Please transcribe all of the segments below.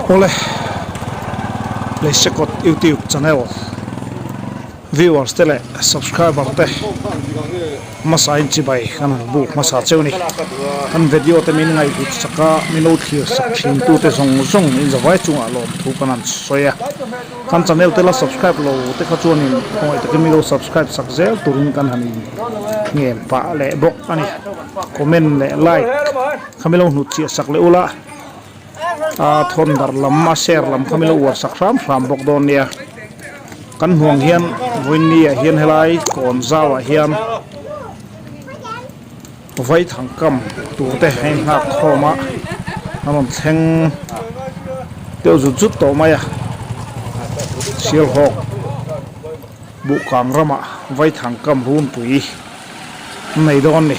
Awle Leisekawt YouTube channel viewers te leh subscriber te hmasa in chibai kan han buk hmasa cheu ni. Kan video te min ngaihhlut sak a, min lo thlir sak thin tu te zawng zawng in zavai chungah lawmthu kan han sawi a. Kan channel te la subscribe lo te kha chuanin khawngaih takin min lo subscribe sak zel turin kan han in ngen pah leh bawk a ni. Comment leh like kha min lo hnut chiah sak leh ula, a thawn dar lam a share lam kha min lo uar sak hram hram bawk dawn nia. Kan hnuang hian vawiin ah hian helai kawn zau ah hian vaithang kam tur te a inghak khawm a, a rawn thleng deuh zut zut tawh mai a, Sialhawk buhkang ramah vaithang kam runpui an nei dawn a ni.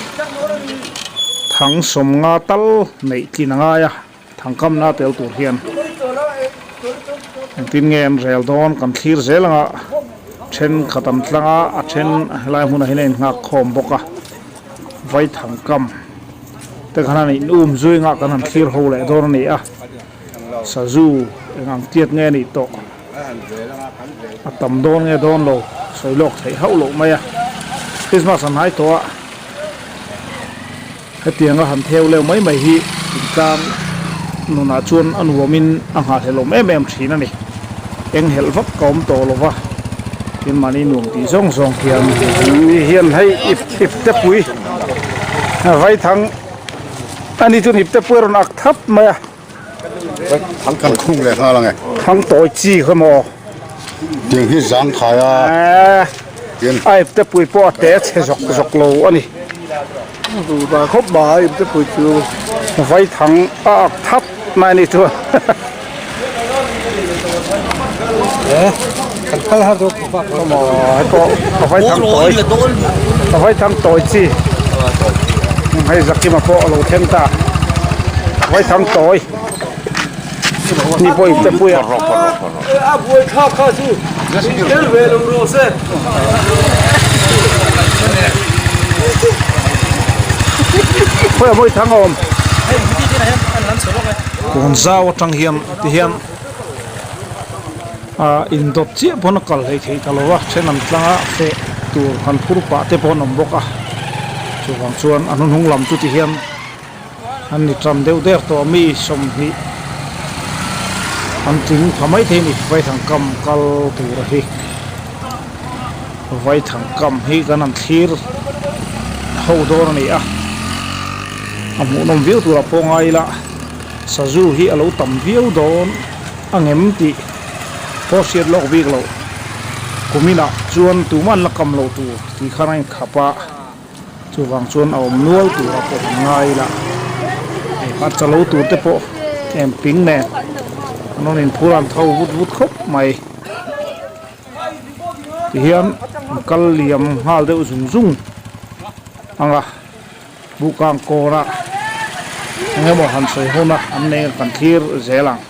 Thang sawmnga tal neih tlin a ngai a, thang kamna tel tur hian engtin nge an rel dawn kan thlir zel anga thenkhat an tlang a, a then helai hmunah hian a inghak khawm bawk a, vaithang kam te khan an in um zui anga kan han thlir ho leh dawn a ni a, sazu eng ang tiat nge a nih tawh a tam dawn nge dawn lo sawi lawk theih hauh loh mai a, Christmas an hai tawh a. Hetianga han theu leu mai mai hi intlang nunah chuan a nuamin a nghahhlelawm em em thin a ni. Eng helh vak ka awm tawh lo va, tin mahni nuam tih zawng zawng hian hian hei ip ip te pui vaithang a ni chuan ip te pui a rawn ak thap mai a. Thang kan khung leh nghal ang e. Thang tawi chi kha maw? Tiang hi zang khai a. A ip te pui pawh a te chhe zawk zawk lo a ni. Duh khawp mai ip te pui chu. Vai thang a ak thap mai a ni chuan. Kan kal har deuh khawp a. Maw hei pawh a vai thang tawi a vai thang tawi chi. Hei Zakima pawh a lo thleng ta. Vai thang tawi. Ni pawh ip te pui a. A buai thlak kha chu tel ve lo rawh se. Khawi a mawi thang a awm. Kawn zau atang hian ti hian ah indawt chiah pawn a kal hleih theih ta lo a then an tlang a feh tur han phur pah te pawh an awm bawk a chuvang chuan a hnuhnung lam chu ti hian An ni tan deuh der tawh mi 20 an tling tha mai thei a ni vaithang kam kal tur a hi vaithang kam hi kan han thlir ho dawn a ni a a hmuhnawm viau tur a pawh ngai ila sazu hi a lo tam viau dawn a ngem tih pawh hriat lawk bik loh kuminah chuan tumah an la kam loh tur tih khan a inkhap a. Chuvang chuan a awm nual tura pawh an ngai ila, hei hmarcha lo tur te pawh em ping nen an rawn inphur an tho vut vut khawp mai. Tihian an kal liam nghal deuh zung zung ang a, Buhkang kawrah eng emaw han sawi hun a an nei a kan thlir zel ang.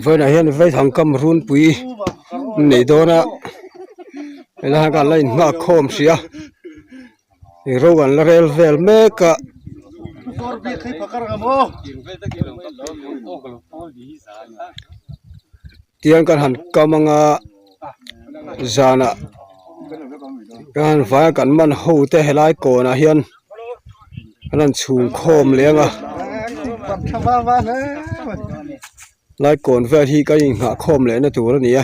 Vawiinah hian vaithang kam runpui an nei dawn a helai khan la inhngak khawm hrih a ro an la rel vel mek a. Tiang kan han kam anga zanah kan han vai a kan man ho te helai kawnah hian an han chhung khawm leh anga lai kawn vel hi kan inghah khawm leh na tur a ni a.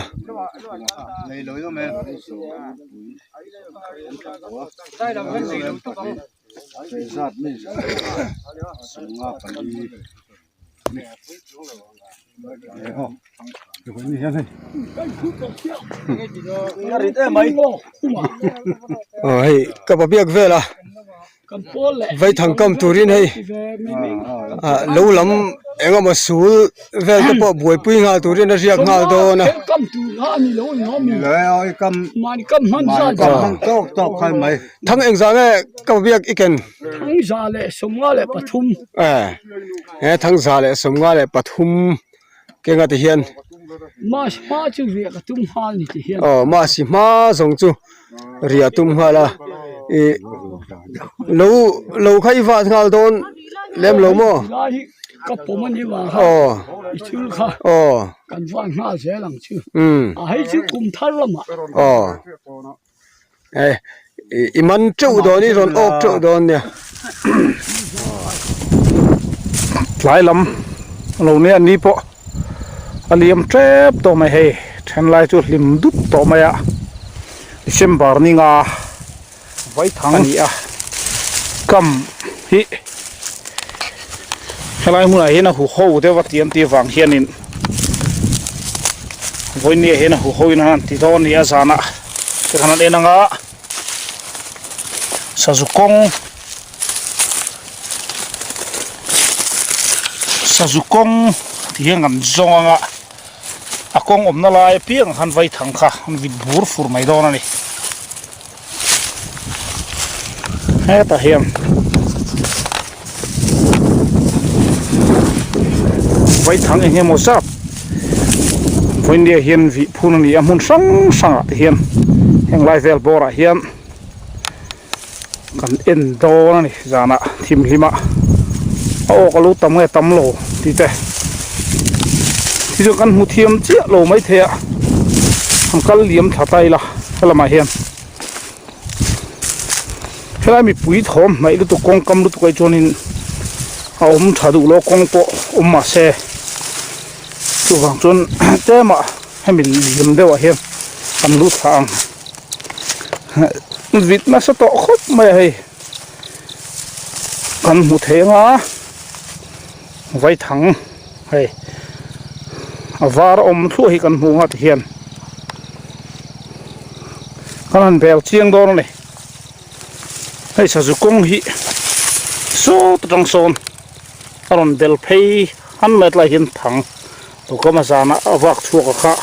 Aw hei ka pa biak vel a vaithang kam turin hei ah lo lam eng emaw sul vel te pawh buaipui nghal turin a riak nghal dawn a. Thang engzah nge ka pa biak i ken? He 133 kenga ti hian Mas hma chu riah ka tum nghal ni ti hian aw mas hma zawng chu riah tum nghal a ih lo lo kha i vat nghal dawn lem lo maw lai hi ka pawm a ni vang kha aw i thil kha aw kan van nghal zel ang chu umm a hei chu kum thar lamah aw. Eh i man teuh dawn i rawn awk teuh dawn nia. Tlai lam lo nia ni pawh a liam tep tawh mai hei then lai chu hlim dup tawh mai a December ni nga vaithang a ni a kam hi helai hmunah hian a huho deuh a ti an tih avang hianin vawinia hian a huho in an ti dawn a ni a zanah tikhan an en anga sazu kawng sazu kawng tih hian kan zawng anga a kawng awmna lai apiang khan vaithang kha an vit bur fur mai dawn a ni. Hetah hian vaithang eng emaw zat vawinia hian vih phun a ni a hmun hrang hrangah te hian heng lai vel bawrah hian kan en dawn a ni zanah thimhlimah a awk a lo tam nge tam lo tih te hi chu kan hmu thiam chiah lo maithei a an kal liam thla ta ila helamah hian. Helai mipui thawm hnaih lutuk kawng kam lutuk ah chuanin a awm tha duh lo kawng pawh awm mahse chuvang chuan tlem ah hemi liam deuh ah hian kan lut thla ang vit nasa tawh khawp mai a hei kan hmu thei anga vaithang hei a var awm thluah hi kan hmu anga tihian. Kan han bel chiang dawn a ni. Hei sazu kawng hi sawt atang sawn a rawn bel phei han mai tlai hian thang tukam a zana a vak chhuak a kha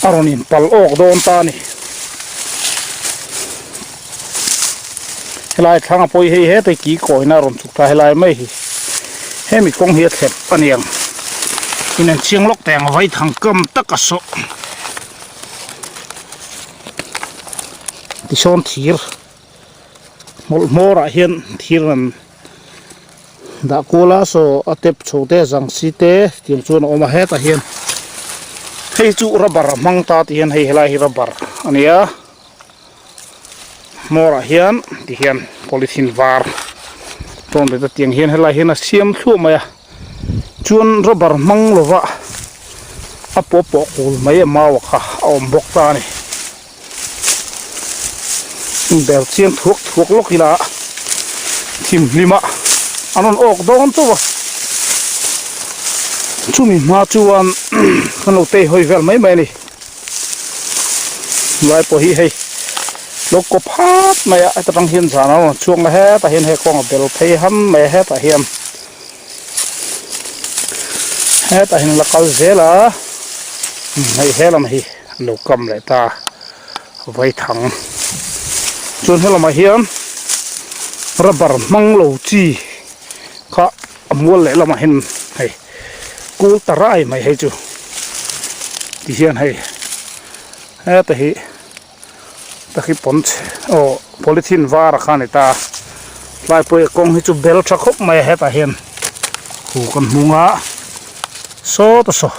a rawn in pal awk dawn ta a ni. Helai thlang a pawi hei heta ki kawina a rawn chhuk ta helai mai hi hemi kawng hi a thlep a ni ang. In an chiang lawk teh ang vaithang kam tak a sawh. Tisawn thir hmawlh hmawr ah hian thir an dah kual a saw a tep chho te zang si te tiang chuan a awm a hetah hian hei chu rubber a hmang ta tih hian hei helai hi rubber a ni a hmawr ah hian ti hian polythene var tawn ve ta tiang hian helai hian a siam thluah mai a. Chuan rubber hmang lova a pawh pawh kul mai a mau kha a awm bawk ta a ni. Inbel chiang thuak thuak lawk ila thimhlima an rawn awk dawn chauh a. Chumi hma chuan kan lo tei hawi vel mai mai a ni. Lai pawh hi hei lo kawp hat mai a heta tang hian zan a rawn chhuak na hetah hian hei kawng a bel phei ham mai a hetah hian. Hetah hian la kal zel a hei he lam hi an lo kam leh ta vaithang chuan helamah hian rubber hmang lo chi kha a mual leh lamah hian hei kul ta rai mai hei chu ti hian hei heta hi. Takhi pawn chhe aw polythene var a kha a ni ta. Tlai pawh kawng hi chu bel tha khawp mai a hetah hian hu kan hmung a sawta saw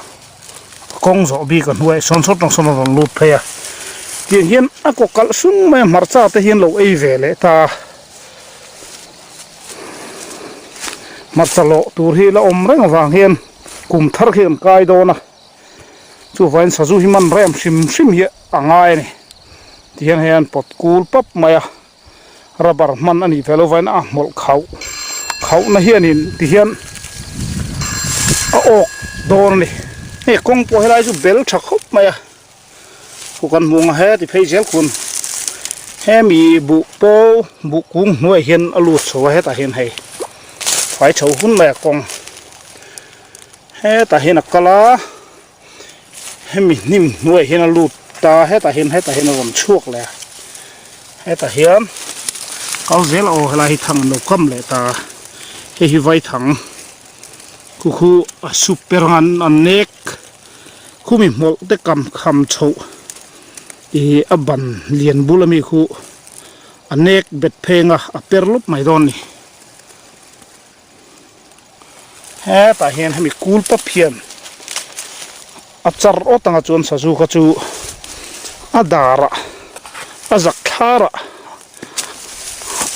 kawng zawh bik a hnuai sawn sawn tang sawn a rawn lut phei a tiang hian a kaw kalh sung mai a hmarcha te hian lo ei ve leh ta a hmarcha lawh tur hi la awm reng avang hian kum thar khi kan kai dawn a chuvangin sazu hi man rem hrim hrim hi a ngai a ni tihian hei an pawt kul pap mai a. rubber hman a nih ve lo vain a hmawlh khauh khauhna hianin tihian a awk dawn a ni hei kawng pawh helai chu bel tha khawp mai a khu kan hmuh ang a heti phei zel khun hemi buh paw buh kung hnuaiah hian a lut chho a hetah hian hei fai chho hun mai a kawng hetah hian a kal a. Hemi hnim hnuaiah hian a lut ta hetah hian hetah hian a rawn chhuak leh a hetah hian kal zel aw helai hi thang an lo kam leh ta hei hi vaithang khu khu a sup per ang an an nek khumi hmawlh te kam kham chhoh ih a ban lian bul ami khu a nek bet pheng a a per lawp mai dawn a ni. Hetah hian hemi kul pawp hian a char awt anga chuan sazu kha chu a darah a zak thlarah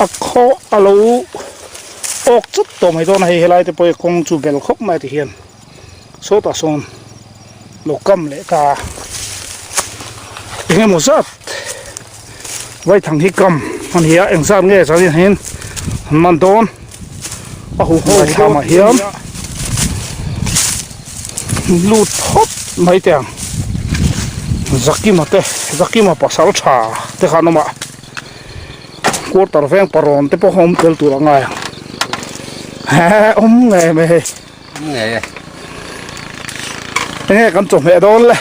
a khaw a lo awk chawt tawh mai dawn a hei helai te pawh hi kawng chu bel khawp mai ti hian sawtah sawn lo kam leh ta a engemaw zat Vaithang hi kam a ni a engzat nge chuan hian an man dawn a huh ho thlamah hian lut phawt mai teh ang Zakima te Zakima pasal tha te khan awm a quarter veng parawn te pawh awm tel tur a ngai ang he awm ngei mai hei enge kan chawhmeh dawn le.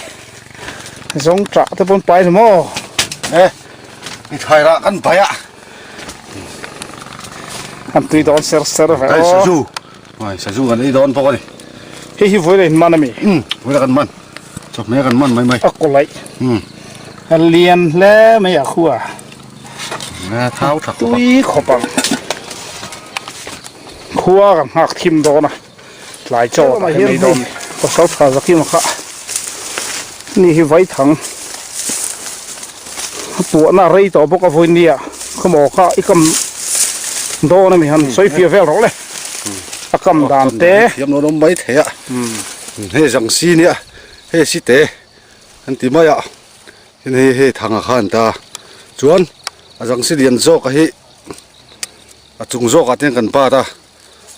Zawng tah te pawn pai ni maw? E, i thlai rah kan pai a. An tui dawn ser ser ve aw. Sazu. Ai sazu kan ei dawn bawk a ni. Hei hi vawi in man ami? Um, vawi kan man. Chawhmeh kan man mai mai. A kawlai. Um. A lian hle mai a khua. A thau tha khawp ang. Tui khawp ang. Khua kan nghak thim dawn a. Tlai chaw ah hian ei dawn pasal tha zakim kha ni hi vaithang a puahna a rei tawh bawk a vawi nia khawmaw kha i kam dawn a mi han sawi fiah vel rawh le a kam dan te thiam lo awm mai thei a hei zang si nia hei si te an ti mai a hei hei thanga kha an ta chuan a zang si lian zawk a hi a chung zawk ah te hian kan bat a.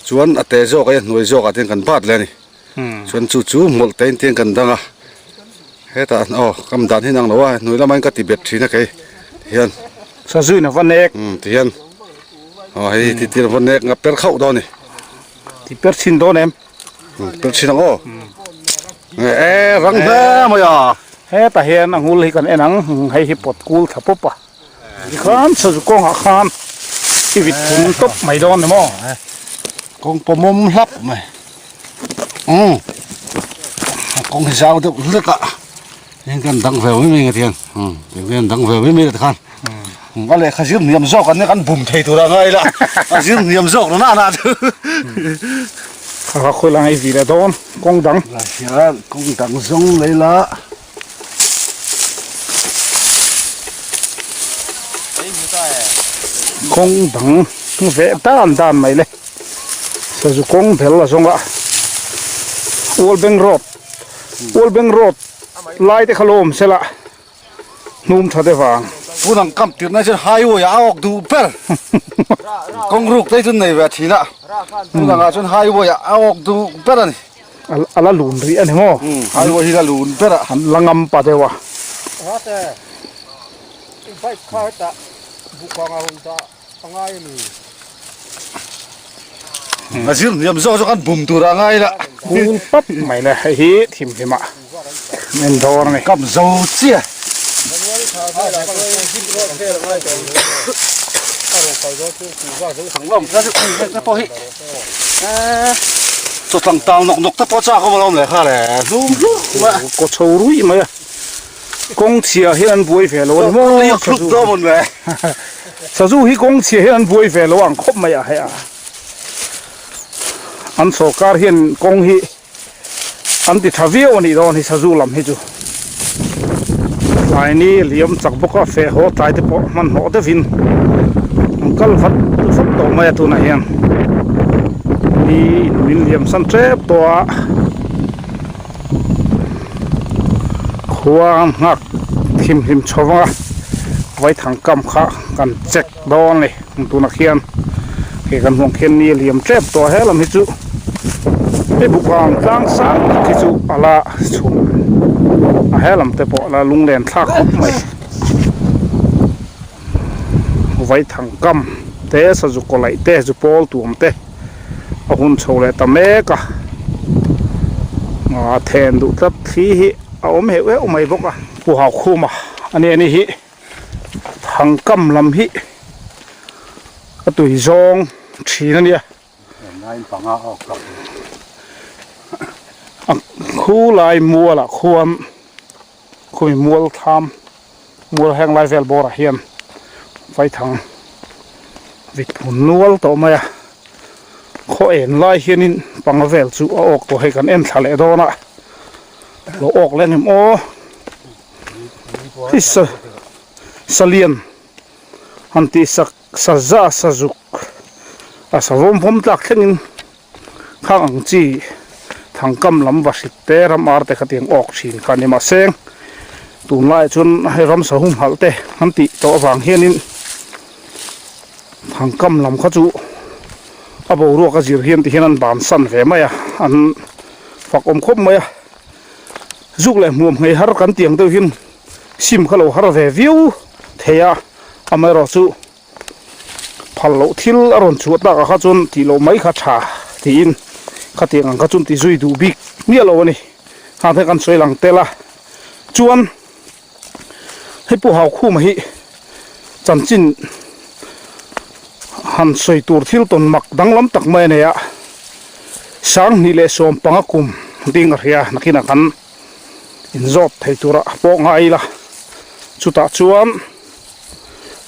Chuan a te zawk a hnuai zawk ah te hian kan bat leh a ni. Chuan chu chu hmawlh te in te hian kan dang a. Hetah aw kam dan hi a inang lo a hnuai lamah hian ka ti bet thin a kei ti hian. Sazuin a va nek. Umm ti hian aw hei ti tir a va nek nga per khauh dawn a ni. Ti per chhin dawn em? Umm per chhin ang aw. E rang hle mai a. Hetah hian a ngul hi kan en ang hei hi pawt kul tha pawp a. Tikhan sazu kawngah khan i vit thun tawp mai dawn ni maw? Kawng pawmawm hlap mai. Umm kawng hi zau deuh hlek a heng kan dang ve mai mai nga tiang umm tiang hian dang ve mai mai la tikhan a lehkha zir hniam zawk an nia kan bum thei tur a ngai la a zir hniam zawk na na na chu Kha khawi la ngai vi leh dawn kawng dang. Lai hian kawng dang zawng lei la. Kawng dang veh dan dan mai le sazu kawng bel a zawng a World Bank Road World Bank Road lai te kha lo awm sela hnum tha te vang. Tun ang kam tirna chuan highway ah a awk duh ber kawng ruk te hi chu nei ve thin a tun angah chuan highway ah a awk duh ber a ni. A la lun rih a ni maw? Highway hi la lun ber a. An la ngam pa deuh a. Rate, i bike kha hetah buhkang a rawn dah a ngai a ni. A zir hniam zawk zawk an bum tur a ngai la. Kul pap mai le hei hi thimhlim ah en dawr a ni. Kap zo chiah. Chaw tlang tang nawk nawk te pawh chak awm alawm le kha le hlum hlum mai a. Kaw chho ruih mai a. Kawng chhia hian an buai ve lo a ni maw? Tui a khlup dawn mawn le. Sazu hi kawng chhia hian an buai ve lo ang khawp mai a hei a. An sawrkar hian kawng hi an ti tha viau a nih dawn hi sazu lam hi chu. Tlai ni liam chak bawk a feh haw tlai te pawh hmanhmawh deuhin an kal vat vat tawh mai a tunah hian ni in min liam san tep tawh a khua an nghak thim hlim chho vang a vaithang kam kha kan check dawn a ni tunah khian hei kan hmuh ang khian ni a liam tep tawh a helam hi chu hei bukang tlang sang tak hi chu a la chhun a helam te pawh a la lunglen thlak khawp mai vaithang kam te sazu kaw laih te zu pawl tuam te a hun chho leh ta mek a a then duh tlat thli hi a awm heuh heuh mai bawk a pu haukhuma a ni a ni hi. Thangkam lam hi a tui zawng thin a nia. A khu lai mualah khuan khumi mual thlam mual heng lai vel bawrah hian vaithang vit phun nual tawh mai a. Khaw en lai hianin panga vel chu a awk tawh hei kan en thla leh dawn a lo awk leh ang em aw. Hi sa salian han tih sak sa za sa zuk a sa vawm vawm tlak thlengin khang ang chi thangkam lam va hrit te ram ar te khatiang awk thin kha a ni mahse tunlaiah chuan hei ramsa humhalh te an tih tawh avang hianin thangkam lam kha chu a boruak a zir hian ti hian an bansan ve mai a an fak awm khawp mai a. Zuk leh hmuam nghei har kan tih ang deuh hian sim kha lo har ve viau thei a, amaherawh chu phal loh thil a rawn chhuah takah kha chuan tih loh mai kha tha tiin khatiang ang kha chuan ti zui duh bik miah lo a ni. Hang te kan sawi lang tel a, chuan hei Pu Haukhuma hi chanchin han sawi tur thil tawn mak danglam tak mai a nei a. Sanghnih leh 15 kum ding a hria nakinah kan inzawt thei tura pawh ngai ila chutah chuan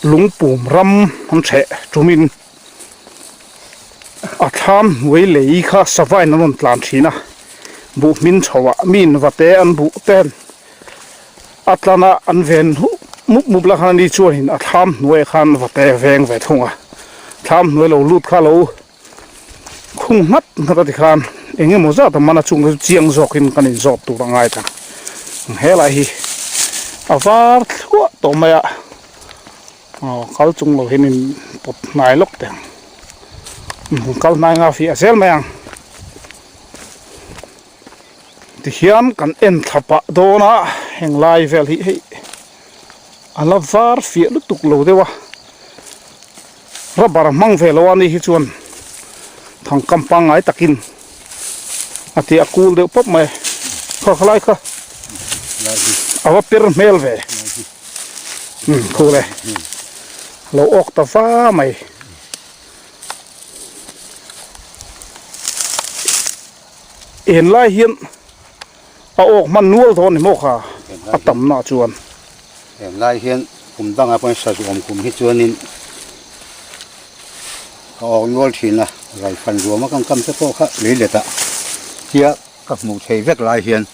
lungpum ram an ṭheh ṭumin a thlam hnuai lei kha savain an rawn tlan ṭhin a buh hmin chhoah mi in vate an buh ten a tlana an ven mup mup la khan ani chuanin a thlam hnuaiah khan vate a veng ve thung a thlam hnuai lo lut kha lo. Khung nghat nghat a tikhan eng emaw zat a man a chung chu chiang zawkin kan inzawt tur a ngai ta. Helai hi a var thluah tawh mai a, aw kal chung lo hian in pawt hnai lawk teh ang. Kal hnai nga fiah zel mai ang. Tihian kan en thla pah dawn a, heng lai vel hi hei a la var fiah lutuk lo deuh a. Rubber hmang ve lo a ni hi chuan thangkam pangngai takin a ti a kul deuh pawp mai kha khalai kha a va per hmel ve umm khu le lo awk ta va mai en lai hian A awk hman nual dawn ni maw kha a tamna chuan. Heng lai hian kum dangah pawhin sazu awm kum hi chuanin ka awk nual thin a, raifan ruama kan kam te pawh kha lei let ah tia ka hmuh thei vek lai hian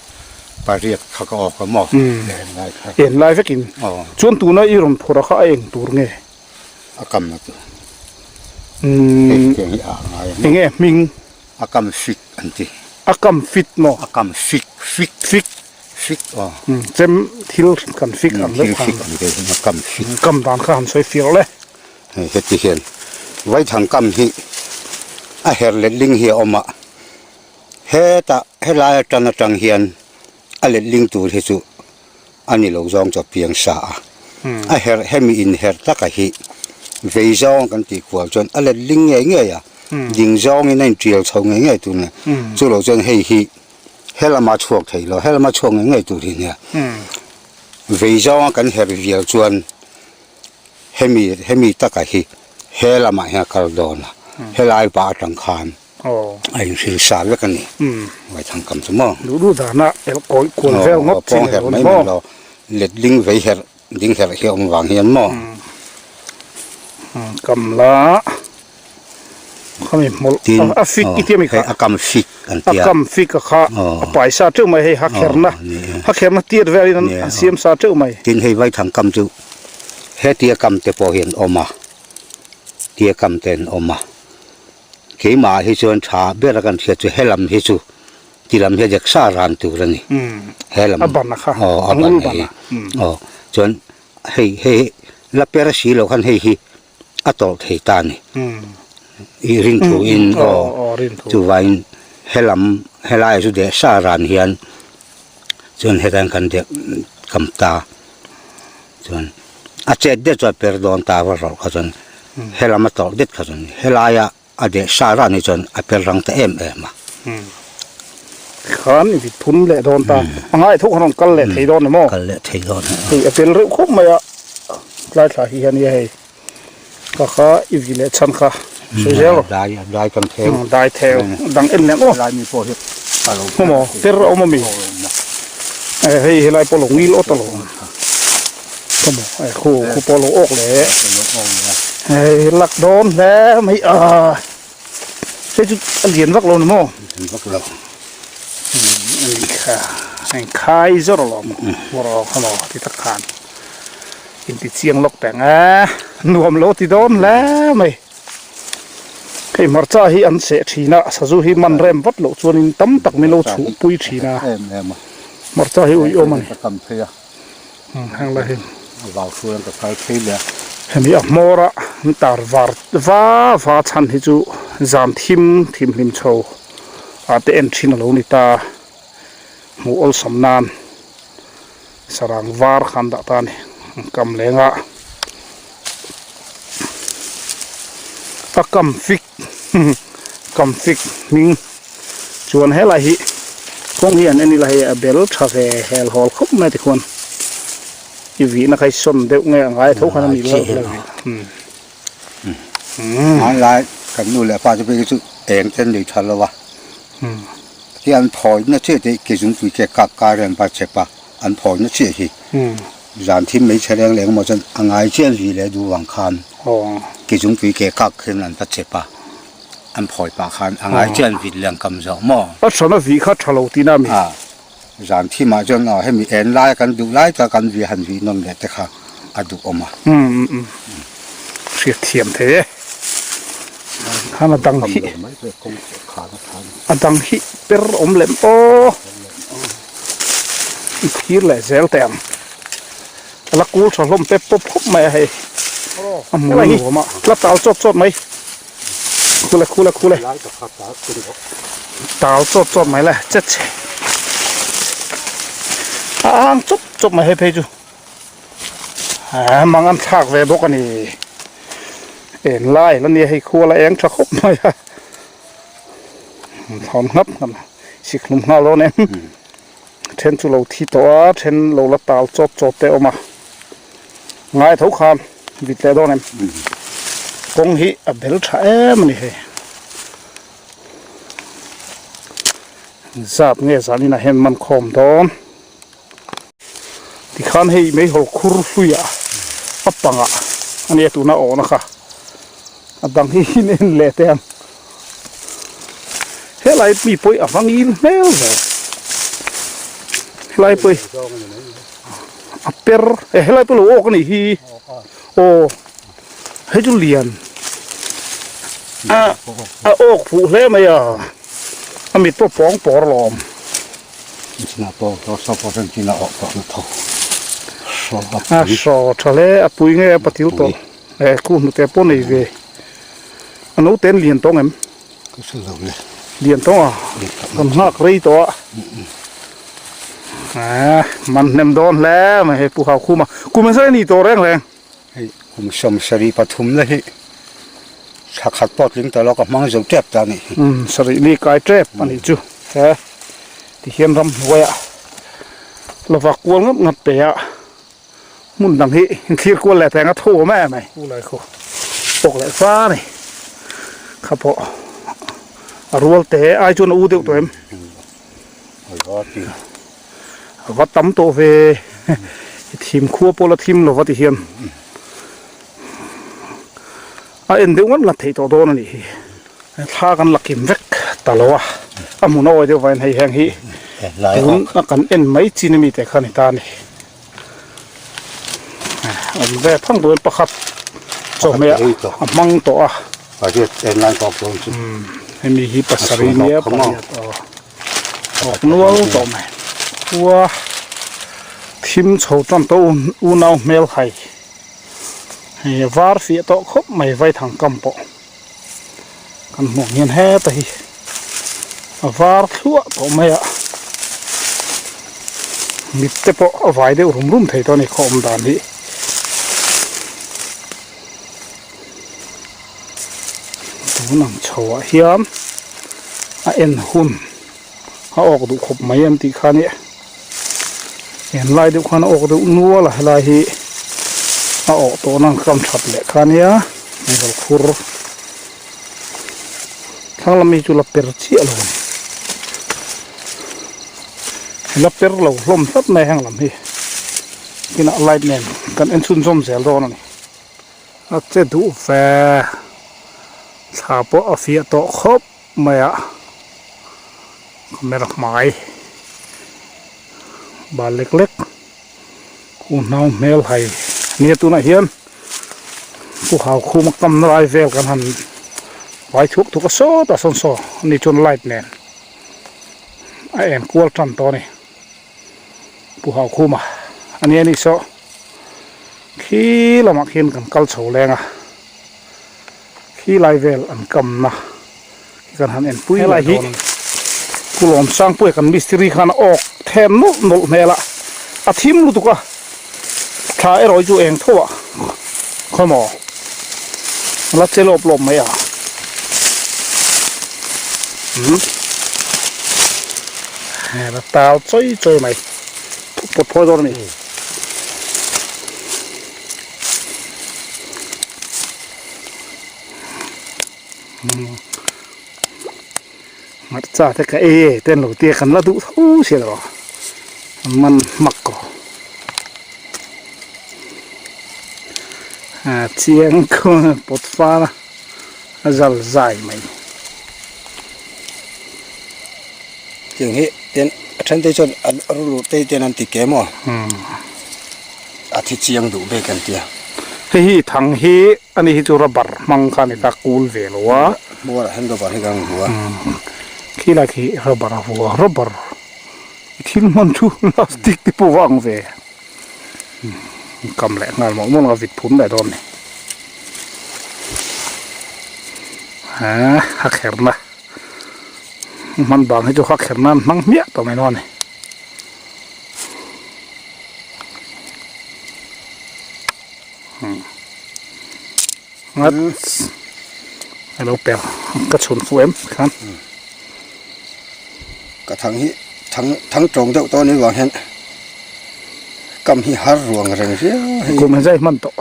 pariat kha ka awk a maw eng lai kha. Eng lai vekin chuan tuna i rawn phawrh a kha a eng tur nge? A kamna chu hei tiang hi a ah ngai a maw. Enge hming? A kam fik an ti. A kam fit maw? A kam fik, fik. Fik. Fik aw. Chem thil kan fik ang deuh khan. Thil fik ang deuh hian a kam fik. Kam dan kha han sawi fiah le. Hei heti hian Vaithang kam hi a her letling hi a awm a, hetah helai atang atang hian a letling tur hi chu a ni lo zawng chu a piang sa a, a herh hemi inherh taka hi vei zawng kan tih kual chuan a let ling ngei ngei a, ding zawngin a intial chho ngei ngei tur nia, chu lo chuan hei hi helama chhuak thei lo, helama chhuak ngei ngei tur hi nia, vei zawnga kan herh vial chuan hemi hemi taka hi helamah hian a kal dawn a, helai pah atang khan. A inhrilh sa vek a ni. Vaithang kam chu maw? Duh duh dana elh kawi kual vel ngawt chi ni lo ni maw? Letling vei herh ding herh hi a awm vang hian maw? Kam la khami hmawlh Tin, a fik i tia mi kha a kam fik an a tia kam fik a kha a pai sa teuh mai hei ha kherna ha kherna tiat velin an siam sa teuh mai. Tin hei vaithang kam chu hetia kam te pawh hi an awm a tia kam te an awm a keimah hi chuan tha ber a kan hriat chu helam hi chu ti lam hi a dek sa ran tur a ni helam a ban a kha a ban hi aw chuan hei hei la per si loh khan hei hi a tawlh thei ta a ni. I rin thu in aw chuvangin helam helai chu deh sa ran hian chuan hetan kan deh kam ta chuan a chet det chuan per dawn ta va rawlh kha chuan helam a tawlh det kha chuan helaia A deh sa rah ni chuan a per rang ta em em a. Khan i vit phun leh dawn ta. A ngai thuk han rawn kal leh thei dawn ni maw? Kal leh thei dawn. Hei a pel reuh khawp mai a, tlai thla hi hian nia hei. Kha kha i vi leh chhan kha sawi zel rawh. Dai dai kan theu. Dai theu dang en leh maw? Lai mi pawh hi a lo. Maw per a awm a mi? Hei helai pawh lo ngil awt a lo. Khu khu pawh lo awk leh hei lak dawn hle mai a hei chu a lian vak lo ni maw lian vak lo ani kha heng khai zawr alawm hmawr kha maw ti tak khan inti chiang lawk teng a nuam lo ti dawn hle mai hei hmarcha hi an seh thin a sazu hi man rem vat loh chuanin tam tak min lo chhuh pui thin a hmarcha hi uiawm a ni. Heng lai hi vau hruai an ka phal phei leh a. Hemi a hmawr a an tar var va va chhan hi chu zan thim thim hlim chho ah te en thin a lo ni ta hmuh awlsam nan sarang var kha an dah ta a ni an kam leng a a kam fik kam fik hming chuan helai hi kawng hi an en ila hei a bel tha ve hel hawl khawp mai tikhuan i vihna kha i sawn deuh nge a ngai tho khan a ni lo hmanlai kan nu leh pa te phei chu eng te an nei tha lo a ti an phawi na chiah te ke zungpui te kap kar an va chep a an phawi na chiah hi. Zan thim mai chhe reng leh engemaw chuan a ngai chiah vi leh duh vang khan ke zungpui ke kak khian an va chep a, an phawi pah khan a ngai chiah an vit leh an kam zawk maw? A thana vi kha tha lo tihna a mi? A, zan thim ah chuan aw hemi en lai kan duh lai tak kan vi han vih nawm leh te kha a duh awm a. Umm umm hriat thiam thei e. Khan a dang hi a dang hi per awm lem aw. I thir leh zel teh ang. A la kul tha hlawm pep pawp khawp mai a hei. A hmu nuam a. La tal chawt chawt mai. Khule khule khule. Tal chawt chawt mai le. Che che. A ang chawp chawp mai hei phei chu. A mang an thlak ve bawk a ni. En lai la nia hei khua la eng tha khawp mai a. Thawn ngap ngap a sik hlum nghal dawn em then chu lo thi tawh a then lo la tal chawt chawt te a awm a ngai tho khan vit leh dawn em kawng hi a bel tha em a ni hei zat nge zan inah hian man khawm dawn tikhan hei meihawl khur hluiah a pangah a nia tuna awhna kha a dang hi in en leh teh ang helai mi pawh a va ngil hmel ve helai pawh a per eh helai pawh lo awk a nih hi aw hei chu lian a a awk fuh hle mai a a mit pawh pawng pawr alawm. A saw tha hle a pui nge a patil tawh eh khu hnute pawh nei ve a naute an lian tawng em lian tawng a kan nghak rei tawh a eh man hnem dawn hle mai hei pu hau khum a kum engzah nge ni tawh reng reng hei kum 73 na hi thla khat pawh tling tawh lo ka hmang zo tep ta a nih hi umm sarih ni kai tep a nih chu he tihian ramhnuaiah lova kual ngap ngap pe a hmun dang hi thlir kual leh teng a tho awm em mai u lai khu pawk leh fa a ni kha pawh a rual te ai chuan a u deuh tawh em a va tam tawh ve i thim khua pawh la thim lova ti hian. A en deuh ngawt la theih tawh dawn a nih hi. Thla kan la kim vek ta lo a, a hmun a awi deuh vangin hei heng hi tun a kan en mai chin ami te kha a ni ta a ni. Awm ve phang turin pakhat chawhmeh a hmang tawh a. Hemi hi pasarih nia pariat aw awk nual tawh mai. Khua thim chho tan tawh unau hmel hai. Hei a var fiah tawh khawp mai vaithang kam pawh kan hmuh ang hian heta hi a var thluah tawh mai a mit te pawh a vai deuh rum rum thei tawh a ni khaw awm dan hi. Tun ang chho ah hian a en hun. a awk duh khawp mai an tih kha nia en lai deuh khan a awk deuh nual a helai hi a awh tawh na ang kam that leh kha nia hmeichhe khur thlang lam hi chu la per chiah lo a ni la per lo hlawm tlat mai heng lam hi kinah light nen kan en chhunzawm zel dawn a ni a che duh ve thla pawh a fiah tawh khawp. Mai a camera hmai bal lek lek unau hmel hai nia tunah hian pu hau khum a kam na lai vel kan han vai thuak thuak a sawtah sawn saw ani chuan light nen a en kual tan tawh a ni pu hau khum a ania ni saw khi lamah khian kan kal chho leng a. Khi lai vel an kamna khi kan han enpui leh dawn a ni. Pu Lawmsangpuia kan mistiri khan a awk them nawlh nawlh hmel a, a thim lutuk a, thla erawh hi chu eng tho ah khaw maw la che lawp lawp mai a. Umm hei la tal chawi chawi mai pawt phawi dawn a ni. Hmarcha te ka ei e ten lo tia kan la duh tho sia lo an man hmak ko a chiang khaw pawt fal a a zal zai mai. Tiang hi ten a then te chuan an rulu te ten an ti ke maw a thi chiang duh bik an tia. Hei hi thang hi ani hi chu rubber hmang kha ani ta kul ve lo a. Hmuarah hian rubber hi kan vua. Khi lai khi rubber a vua rubber i thil hman chu plastic te pawh a ang ve. Kam leh nghal mawlh mawlh a vit phum leh dawn a ni. A kherna. Hman bang hi chu hak kher nan hmang hmiah tawh mai dawn a ni. Ngat a lo per ka chhun fuh em khan. Ka thang hi thang thang tawng deuh tawh a nih vang hian kam hi har ruang reng viau hei. Kum hi zai hman tawh.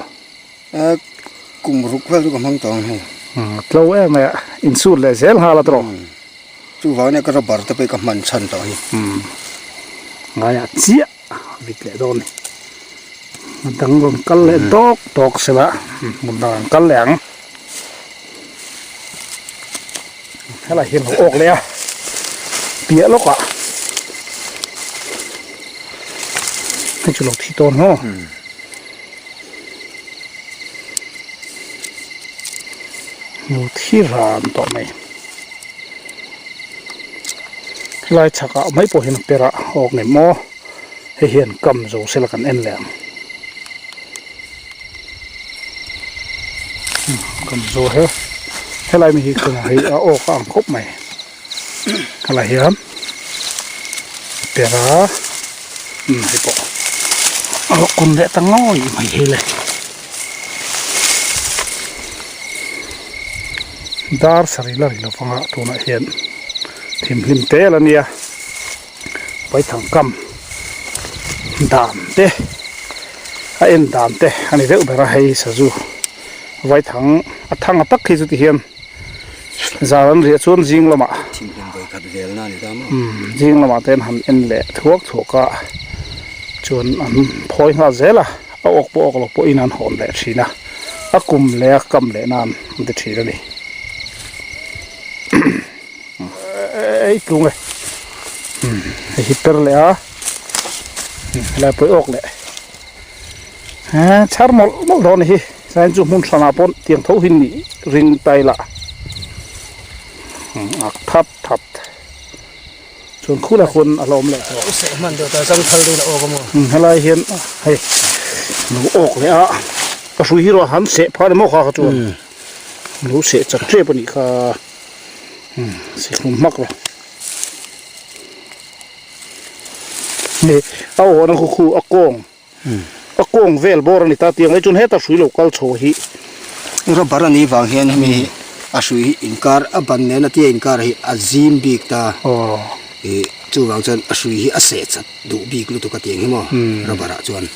Kum ruk vel chu ka hmang tawh ang hei. Tlo em mai a, insut leh zel nghal a tawh. Chuvang nia ka rubber te pawh hi ka hman chhan tawh hi. Ngaiah chiah vit leh dawn ni. A dang rawn kal leh dawk dawk sela hmun dang an kal leh ang. Helai hian lo awk leh a, piah lawkah hei chu lo thi tawn haw. Lo thi ran tawh mai helai chhakah mai pawh hian a per a awk ngei maw hei hian kam zo sela kan en leh ang kam zo he helai mi hi tunah hi a awk a ang khawp mai helai hian per a umm hei pawh a rawh kun leh ta ngawih mai hi le dar sarih la ri lovang a tunah hian thimhlim tel a nia paithang kam dan te a en dan te a ni deuh ber a hei sazu vaithang a thang a tak hi chu ti hian. Zar an riah chuan zing lamah zing lamah te an han en leh thuak thuak a chuan an phawi nghal zel a a awk pawh awk lo pawhin an hawn leh thin a. A kum leh a kam leh nan an ti thin a ni. Ei tlung e. Hei hi per leh a. Helai pawh i awk leh. Chhar mawlh mawlh dawn a ni hi. Sain chu hmun hranah pawh tiang tho hi nih ring ta ila. Ak that that. Chuan khula khawn a la awm leh tawh. Seh hman deuh ta zangthal deuhin a awk a maw? Helai hian hei lo awk leh a. Ka hrui hi erawh han seh phah emaw kha kha chuan lo seh chak tep a nih kha. Seh hlum hmak lo. Hei a awhna khu khu a kawng. A kawng vel bawr a ni ta tiang ai chuan heta hrui lo kal chho hi. Rubber a nih vang hian hemi hi a hrui hi inkar a ban nen a tia inkar hi a zim bik ta. Ih chuvang chuan a hrui hi a seh chat duh bik lutuk a tiang hi maw rubber ah chuan.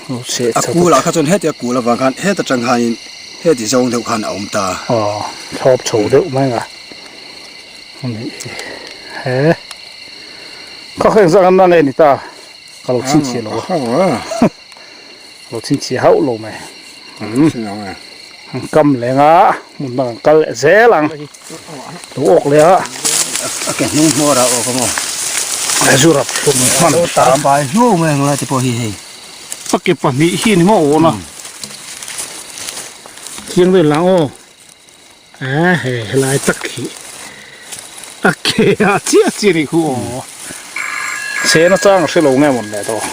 A kul ah kha chuan heti a kul avang khan heta tang khanin heti zawng deuh khan a awm ta. Thlawp chho deuh mai ang a. He kha kha engzah ngan nge ni ta ka lo chhinchhiah lo a lo chhinchhiah hauh lo mai an kam leng a hmun dang an kal leh zel ang lo awk leh a a ke hnung hmawr a awk a maw a zu rap hlum hman tam pai hnu mai ang lai te pawh hi hei a ke pahnih hi ni maw awna chiang vel lang aw. A he helai tak hi a ke a chiah chiah a nih khu aw chhena chang a hrelo nge mawn le tawh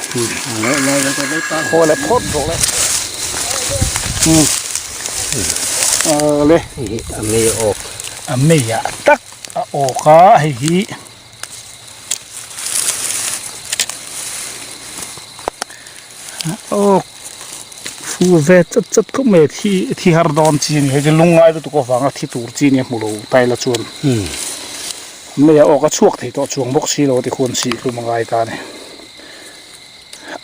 haw leh phawt rawh le le a mei a awk a mei ah tak a awk a hei hi Awk fu ve chat chat khawp mai a thi thi har dawn chi a ni hei chu lungngai lutuk avanga thi tur chi a nia hmu lo taila chuan mei a awk a chhuak thei tawh chuang bawk si lo a ti khuan sih hlum a ngai ta a ni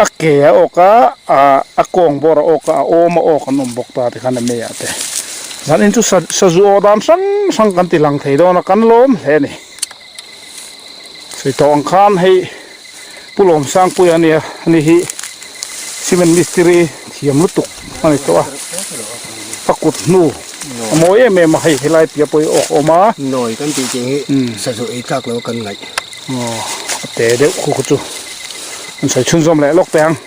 a ke a awk a ah a kawng bawr a awk a a awm a awk an awm bawk ta tikhan a mei ah te zanin chu sa sazu aw dan hrang hrang kan ti lang thei dawn a kan lawm hle a ni sawi tawh ang khan hei. Pu Lawmsangpuia a nia ani hi cement mistiri thiam lutuk a ni tawh a a kut hnu a mawi em em a hei helai piah pawh hi awk a awm a. Nawi kan tih tih hi sazu ei tlak lo kan ngaih. Aw a te deuh khu khu chu an sawi chhunzawm leh lawk teh ang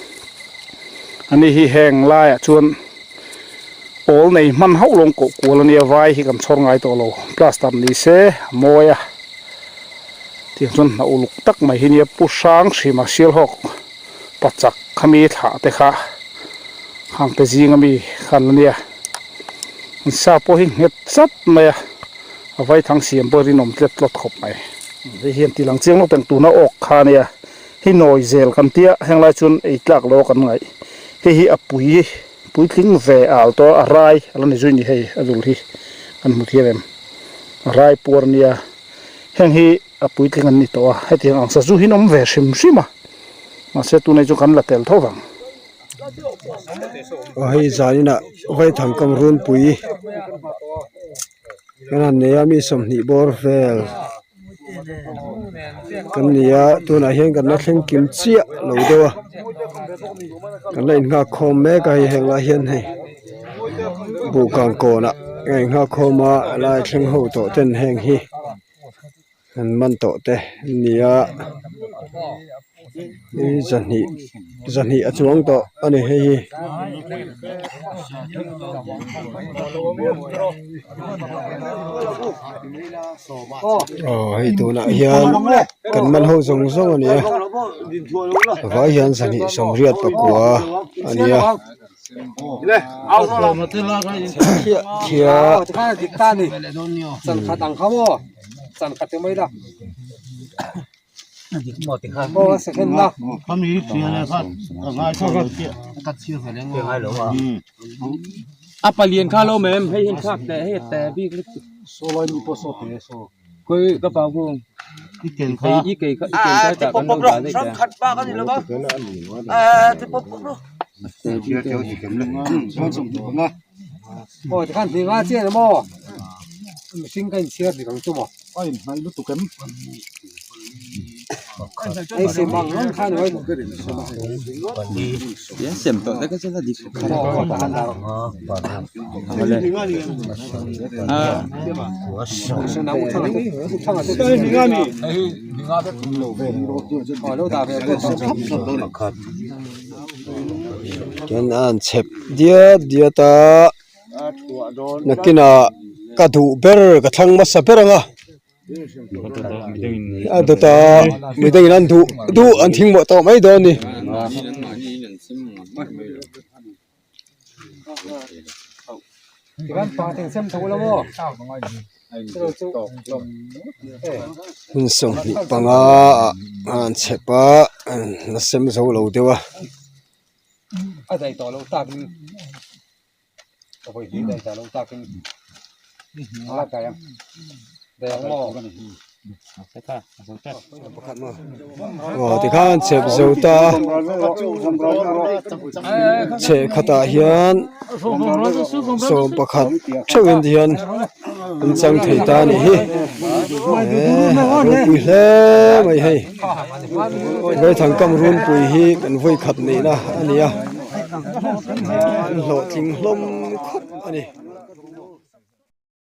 ani hi heng laiah chuan awl nei hman hauh lawng koh kual a nia vai hi kan chhawr ngai tawh lo plaster ni se a mawi a. Tiang chuan hna uluk tak mai hi nia Pu Hrang Hrima Sialhawk pachak khami thlah te kha hang te zing ami khan la nia an sa pawh hi nghet chat mai a a vaithang siam pawh rinawm tlet tlawt khawp mai hei hian ti lang chiang lawk teng tuna awk kha nia hei nawi zel kan tia heng lai chuan ei tlak lo kan ngaih hei hi a pui puitling ve al tawh a rai a la ni zui ni hei a dul hi kan hmu thiam em a rai puar nia. Heng hi a puitling an ni tawh a, hetiang ang sazu hi an awm ve hrim hrim a, mahse tunah hi chu kan la tel tho vang. Aw hei zaninah Vaithangkam runpui kan han nei a mi 20 bawr vel kan ni a tunah hian kan la thleng kim chiah lo deuh a kan la innghak khawm mek a hei heng lai hian hei buhkang kawnah a innghak khawm a helai thleng ho tawh ten heng hi an man tawh te an ni a ni zahnih zahnih a chuang tawh a ni hei hi. Aw hei tunah hian kan man ho zawng zawng a ni a vai hian zahnih sawmriat pakua a ni a. Chuan a han chhep diat diat a nakinah ka duh ber ka thlang hmasa ber ang a a dawt a midangin an duh duh an thing mawh tawh mai dawn a ni. Hmun 25 ah a han chhep a la sem zo lo deuh a. Aw tikhan chhep zo ta a chheh khatah hian 11 theuhin tihian an chang thei ta a nih hi eee a ropui hle mai hei Vaithangkam runpui hi kan vawi khat neihna a ni a an hlawhtling hlawm khawp a ni.